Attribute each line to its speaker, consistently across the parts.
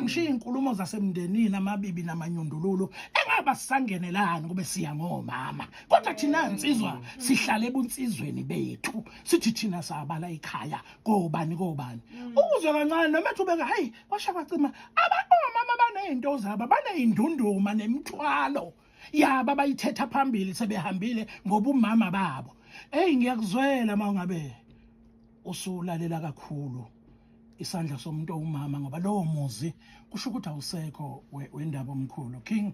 Speaker 1: Ngisho izinkulumo zasemndenini, amabibi namanyundululu engaba sisangenelani kube siya ngomama, kodwa thina nsizwa sihlale ebunsizweni bethu, sithi thina sabala ikhaya kobani kobani. Ukuzwe kancane noma ethi ubeka, hayi, kwasha kwacima. Omama banezinto zabo, baneyindunduma nemithwalo yaba bayithetha phambili sebehambile ngobumama babo. Hey, ngiyakuzwela uma ungabe usulalela kakhulu isandla somuntu owumama, ngoba lowo muzi kusho ukuthi awusekho wendaba omkhulu. King,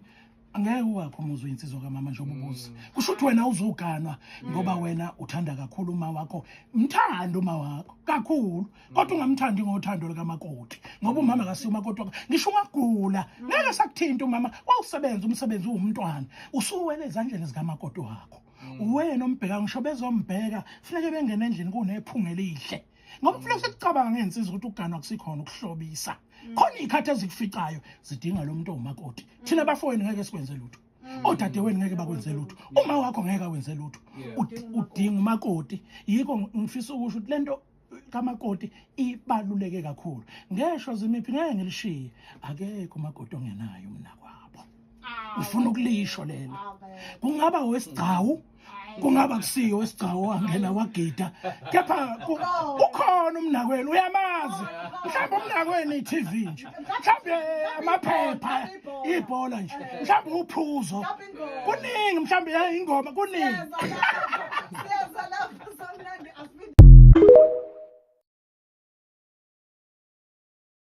Speaker 1: angeke uwakho umuzi uyinsizwa kamama njengoba ubuza. Kusho ukuthi wena uzuganwa ngoba wena uthanda kakhulu uma wakho. Mthanda uma wakho kakhulu, kodwa ungamthandi ngothando likamakoti, ngoba umama kasiyo umakoti wakho. Ngisho ungagula, ngeke sakuthinta umama. Wawusebenza umsebenzi uwumntwana, usuwele ezandleni zikamakoti wakho. Uwena ombheka, ngisho bezombheka funeke bengene endlini kunephunga elihle, ngoba kufuneka sikucabanga ngensizwa ukuthi ukuganwa kusikhona ukuhlobisa. Khona iy'khathi ezikuficayo zidinga lo muntu owumakoti. Thina bafowenu ngeke sikwenze lutho, odadewenu ngeke bakwenze lutho, uma wakho ngeke awenze lutho. Udinga umakoti. Yikho ngifisa ukusho ukuthi lento kamakoti ibaluleke kakhulu. Ngesho zimiphi, ngeke ngilishiye, akekho umakoti ongenayo umnakwabo. Ngifuna ukulisho lelo, kungaba wesigcawu, kungaba kusiyo wesigcawu wangena wagida, kepha kukhona umnakwenu, uyamazi. Mhlawumbe umnakwenu i-TV nje, mhlawumbe amaphepha, ibhola nje, mhlawumbe uphuzo, kuningi, mhlawumbe ingoma, kuningi.